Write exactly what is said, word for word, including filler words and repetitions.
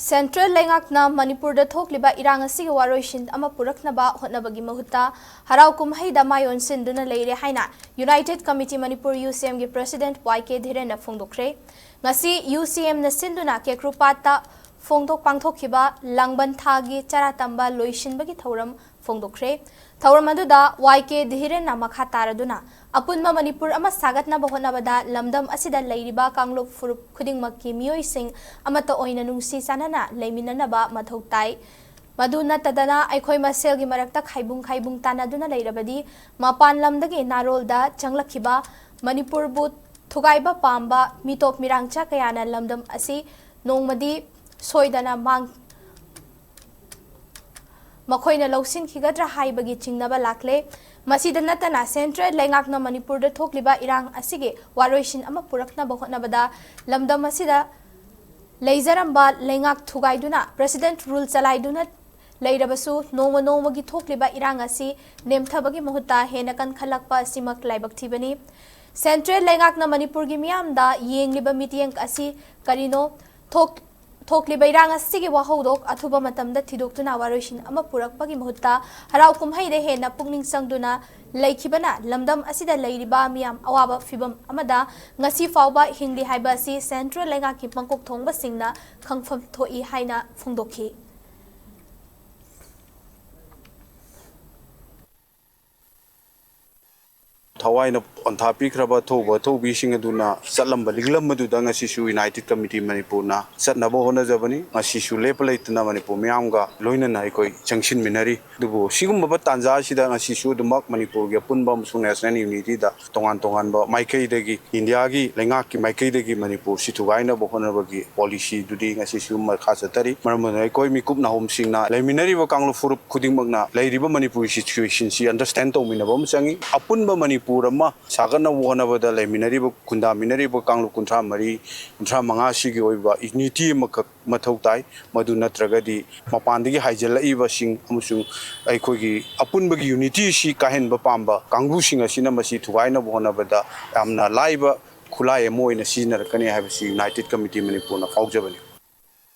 Central ꯂꯩꯉꯥꯛꯅ ꯃꯅꯤꯄꯨꯔꯗ ꯊꯣꯛꯂꯤꯕ ꯏꯔꯥꯡ ꯑꯁꯤꯒꯤ ꯋꯥꯔꯣꯏꯁꯤꯟ ꯑꯃ ꯄꯨꯔꯛꯅꯕ ꯍꯣꯠꯅꯕꯒꯤ ꯃꯍꯨꯠꯇ ꯍꯔꯥꯎ ꯀꯨꯝꯍꯩꯗ ꯃꯥꯏ ꯑꯣꯟꯁꯤꯟꯗꯨꯅ ꯂꯩꯔꯦ ꯍꯥꯏꯅ United Committee Manipur, ꯌꯨ ꯁꯤ ꯑꯦꯝꯒꯤ president ꯋꯥꯏ ꯀꯦ ꯙꯤꯔꯦꯟꯅ ꯐꯣꯡꯗꯣꯛꯈ꯭ꯔꯦ꯫ ꯉꯁꯤ ꯌꯨ ꯁꯤ ꯑꯦꯝꯅ ꯁꯤꯟꯗꯨꯅ ꯀꯦꯀ꯭ꯔꯨꯄꯥꯠꯇ ꯐꯣꯡꯗꯣꯛ-, ꯄꯥꯡꯊꯣꯛꯈꯤꯕ ꯂꯥꯡꯕꯟ ꯊꯥꯒꯤ ꯆꯔꯥ ꯇꯝꯕ ꯂꯣꯏꯁꯤꯟꯕꯒꯤ ꯊꯧꯔꯝ ꯐꯣꯡꯗꯣꯛꯈ꯭ꯔꯦ꯫ ꯊꯧꯔꯝ ꯑꯗꯨꯗ ꯋꯥꯏ ꯀꯦ ꯙꯤꯔꯦꯟꯅ ꯃꯈꯥ ꯇꯥꯔꯗꯨꯅ, ꯑꯄꯨꯟꯕ ꯃꯅꯤꯄꯨꯔ ꯑꯃ ꯁꯥꯒꯠꯅꯕ ꯍꯣꯠꯅꯕꯗ ꯂꯝꯗꯝ ꯑꯁꯤꯗ ꯂꯩꯔꯤꯕ ꯀꯥꯡꯂꯨꯞ ꯐꯨꯔꯨꯞ ꯈꯨꯗꯤꯡꯃꯛꯀꯤ ꯃꯤꯑꯣꯏꯁꯤꯡ ꯑꯃꯠꯇ ꯑꯣꯏꯅ ꯅꯨꯡꯁꯤ ꯆꯥꯟꯅꯅ ꯂꯩꯃꯤꯟꯅꯅꯕ ꯃꯊꯧ ꯇꯥꯏ꯫ ꯃꯗꯨ ꯅꯠꯇꯗꯅ ꯑꯩꯈꯣꯏ ꯃꯁꯦꯜꯒꯤ ꯃꯔꯛꯇ ꯈꯥꯏꯕꯨꯡ ꯈꯥꯏꯕꯨꯡ ꯇꯥꯟꯅꯗꯨꯅ ꯂꯩꯔꯕꯗꯤ ꯃꯄꯥꯟ ꯂꯝꯗꯒꯤ ꯅꯥꯔꯣꯜꯗ ꯆꯪꯂꯛꯈꯤꯕ ꯃꯅꯤꯄꯨꯔꯕꯨ ꯊꯨꯒꯥꯏꯕ ꯄꯥꯝꯕ ꯃꯤꯇꯣꯞ ꯃꯤꯔꯥꯡꯆꯥ ꯀꯌꯥꯅ ꯂꯝꯗꯝ ꯑꯁꯤ ꯅꯣꯡꯃꯗꯤ ꯁꯣꯏꯗꯅ ꯃꯥꯡ-, ꯃꯈꯣꯏꯅ ꯂꯧꯁꯤꯟꯈꯤꯒꯗ꯭ꯔꯥ ꯍꯥꯏꯕꯒꯤ ꯆꯤꯡꯅꯕ ꯂꯥꯛꯂꯦ꯫ ꯃꯁꯤꯗ ꯅꯠꯇꯅ ꯁꯦꯟꯇ꯭ꯔꯦꯜ ꯂꯩꯉꯥꯛꯅ ꯃꯅꯤꯄꯨꯔꯗ ꯊꯣꯛꯂꯤꯕ ꯏꯔꯥꯡ ꯑꯁꯤꯒꯤ ꯋꯥꯔꯣꯏꯁꯤꯟ ꯑꯃ ꯄꯨꯔꯛꯅꯕ ꯍꯣꯠꯅꯕꯗ ꯂꯝꯗꯝ ꯑꯁꯤꯗ ꯂꯩꯖꯔꯝꯕ ꯂꯩꯉꯥꯛ ꯊꯨꯒꯥꯏꯗꯨꯅ president rule ꯆꯂꯥꯏꯗꯨꯅ ꯂꯩꯔꯕꯁꯨ ꯅꯣꯡꯃ ꯅꯣꯡꯃꯒꯤ ꯊꯣꯛꯂꯤꯕ ꯏꯔꯥꯡ ꯑꯁꯤ ꯅꯦꯝꯊꯕꯒꯤ ꯃꯍꯨꯠꯇ ꯍꯦꯟꯅ ꯀꯟꯈꯠꯂꯛꯄ ꯑꯁꯤꯃꯛ ꯂꯥꯏꯕꯛ ꯊꯤꯕꯅꯤ꯫ ꯁꯦꯟꯇ꯭ꯔꯦꯜ ꯂꯩꯉꯥꯛꯅ ꯃꯅꯤꯄꯨꯔꯒꯤ ꯃꯤꯌꯥꯝꯗ ꯌꯦꯡꯂꯤꯕ ꯃꯤꯠꯌꯦꯡ ꯑꯁꯤ ꯀꯔꯤꯅꯣ? ꯊꯣꯛ-, ꯊꯣꯛꯂꯤꯕ ꯏꯔꯥꯡ ꯑꯁꯤꯒꯤ ꯋꯥꯍꯧꯗꯣꯛ ꯑꯊꯨꯕ ꯃꯇꯝꯗ ꯊꯤꯗꯣꯛꯇꯨꯅ ꯋꯥꯔꯣꯏꯁꯤꯟ ꯑꯃ ꯄꯨꯔꯛꯄꯒꯤ ꯃꯍꯨꯠꯇ ꯍꯔꯥꯎ ꯀꯨꯝꯍꯩꯗ ꯍꯦꯟꯅ ꯄꯨꯛꯅꯤꯡ ꯆꯪꯗꯨꯅ ꯂꯩꯈꯤꯕꯅ ꯂꯝꯗꯝ ꯑꯁꯤꯗ ꯂꯩꯔꯤꯕ ꯃꯤꯌꯥꯝ ꯑꯋꯥꯕ ꯐꯤꯚꯝ ꯑꯃꯗ ꯉꯁꯤ ꯐꯥꯎꯕ ꯍꯤꯡꯂꯤ ꯍꯥꯏꯕ ꯑꯁꯤ ꯁꯦꯟꯇ꯭ꯔꯦꯜ ꯂꯩꯉꯥꯛꯀꯤ ꯃꯀꯣꯛ ꯊꯣꯡꯕꯁꯤꯡꯅ ꯈꯪꯐꯝ ꯊꯣꯛꯏ ꯍꯥꯏꯅ ꯐꯣꯡꯗꯣꯛꯈꯤ꯫ ꯊꯋꯥꯏꯅ ꯄꯣꯟꯊꯥ ꯄꯤꯈ꯭ꯔꯕ ꯑꯊꯧꯕ ꯑꯊꯧꯕꯤꯁꯤꯡ ꯑꯗꯨꯅ ꯆꯠꯂꯝꯕ ꯂꯤꯛꯂꯝ ꯑꯗꯨꯗ ꯉꯁꯤꯁꯨ United Committee ꯃꯅꯤꯄꯨꯔꯅ ꯆꯠꯅꯕ ꯍꯣꯠꯅꯖꯕꯅꯤ꯫ ꯉꯁꯤꯁꯨ ꯂꯦꯞꯄ ꯂꯩꯇꯅ ꯃꯅꯤꯄꯨꯔ ꯃꯤꯌꯥꯝꯒ ꯂꯣꯏꯅꯅ ꯑꯩꯈꯣꯏ ꯆꯪꯁꯤꯟꯃꯤꯟꯅꯔꯤ꯫ ꯑꯗꯨꯕꯨ ꯁꯤꯒꯨꯝꯂꯕ ꯇꯥꯟꯖꯥ ꯑꯁꯤꯗ ꯉꯁꯤꯁꯨ ꯑꯗꯨꯃꯛ ꯃꯅꯤꯄꯨꯔꯒꯤ ꯑꯄꯨꯟꯕ ꯑꯃꯁꯨꯡ national unityꯗ ꯇꯣꯉꯥꯟ ꯇꯣꯉꯥꯟꯕ ꯃꯥꯏꯀꯩꯗꯒꯤ, ꯏꯟꯗꯤꯌꯥꯒꯤ ꯂꯩꯉꯥꯛꯀꯤ ꯃꯥꯏꯀꯩꯗꯒꯤ ꯃꯅꯤꯄꯨꯔꯁꯤ ꯊꯨꯒꯥꯏꯅꯕ ꯍꯣꯠꯅꯕꯒꯤ policyꯗꯨꯗꯤ ꯉꯁꯤꯁꯨ ꯃꯈꯥ ꯆꯠꯊꯔꯤ꯫ ꯃꯔꯝ ꯑꯗꯨꯅ ꯑꯩꯈꯣꯏ ꯃꯤꯀꯨꯞ ꯅꯥꯍꯣꯝꯁꯤꯡꯅ ꯂꯩꯃꯤꯟꯅꯔꯤꯕ ꯀꯥꯡꯂꯨꯞ ꯐꯨꯔꯨꯞ ꯈꯨꯗꯤꯡꯃꯛꯅ ꯂꯩꯔꯤꯕ ꯃꯅꯤꯄꯨꯔꯒꯤ situationꯁꯤ understand ꯇꯧꯃꯤꯟꯅꯕ ꯑꯃ ꯆꯪꯏ꯫ ꯑꯄꯨꯟꯕ ꯃꯅꯤꯄꯨꯔ ꯑꯃ ꯁꯥꯒꯠꯅꯕ ꯍꯣꯠꯅꯕꯗ ꯂꯩꯃꯤꯟꯅꯔꯤꯕ, ꯈꯨꯟꯗꯥꯃꯤꯟꯅꯔꯤꯕ ꯀꯥꯡꯂꯨꯞ ꯀꯨꯟꯊ꯭ꯔꯥ ꯃꯔꯤ, ꯀꯨꯟꯊ꯭ꯔꯥ ꯃꯉꯥꯁꯤꯒꯤ ꯑꯣꯏꯕ unity ꯑꯃꯈꯛ ꯃꯊꯧ ꯇꯥꯏ꯫ ꯃꯗꯨ ꯅꯠꯇ꯭ꯔꯒꯗꯤ ꯃꯄꯥꯟꯗꯒꯤ ꯍꯥꯏꯖꯤꯜꯂꯛꯏꯕꯁꯤꯡ ꯑꯃꯁꯨꯡ ꯑꯩꯈꯣꯏꯒꯤ ꯑꯄꯨꯟꯕꯒꯤ unityꯁꯤ ꯀꯥꯏꯍꯟꯕ ꯄꯥꯝꯕ ꯀꯥꯡꯕꯨꯁꯤꯡ ꯑꯁꯤꯅ ꯃꯁꯤ ꯊꯨꯒꯥꯏꯅꯕ ꯍꯣꯠꯅꯕꯗ ꯌꯥꯝꯅ ꯂꯥꯏꯕ ꯈꯨꯠꯂꯥꯏ ꯑꯃ ꯑꯣꯏꯅ ꯁꯤꯖꯤꯟꯅꯔꯛꯀꯅꯤ ꯍꯥꯏꯕꯁꯤ United Committee ꯃꯅꯤꯄꯨꯔꯅ ꯐꯥꯎꯖꯕꯅꯤ꯫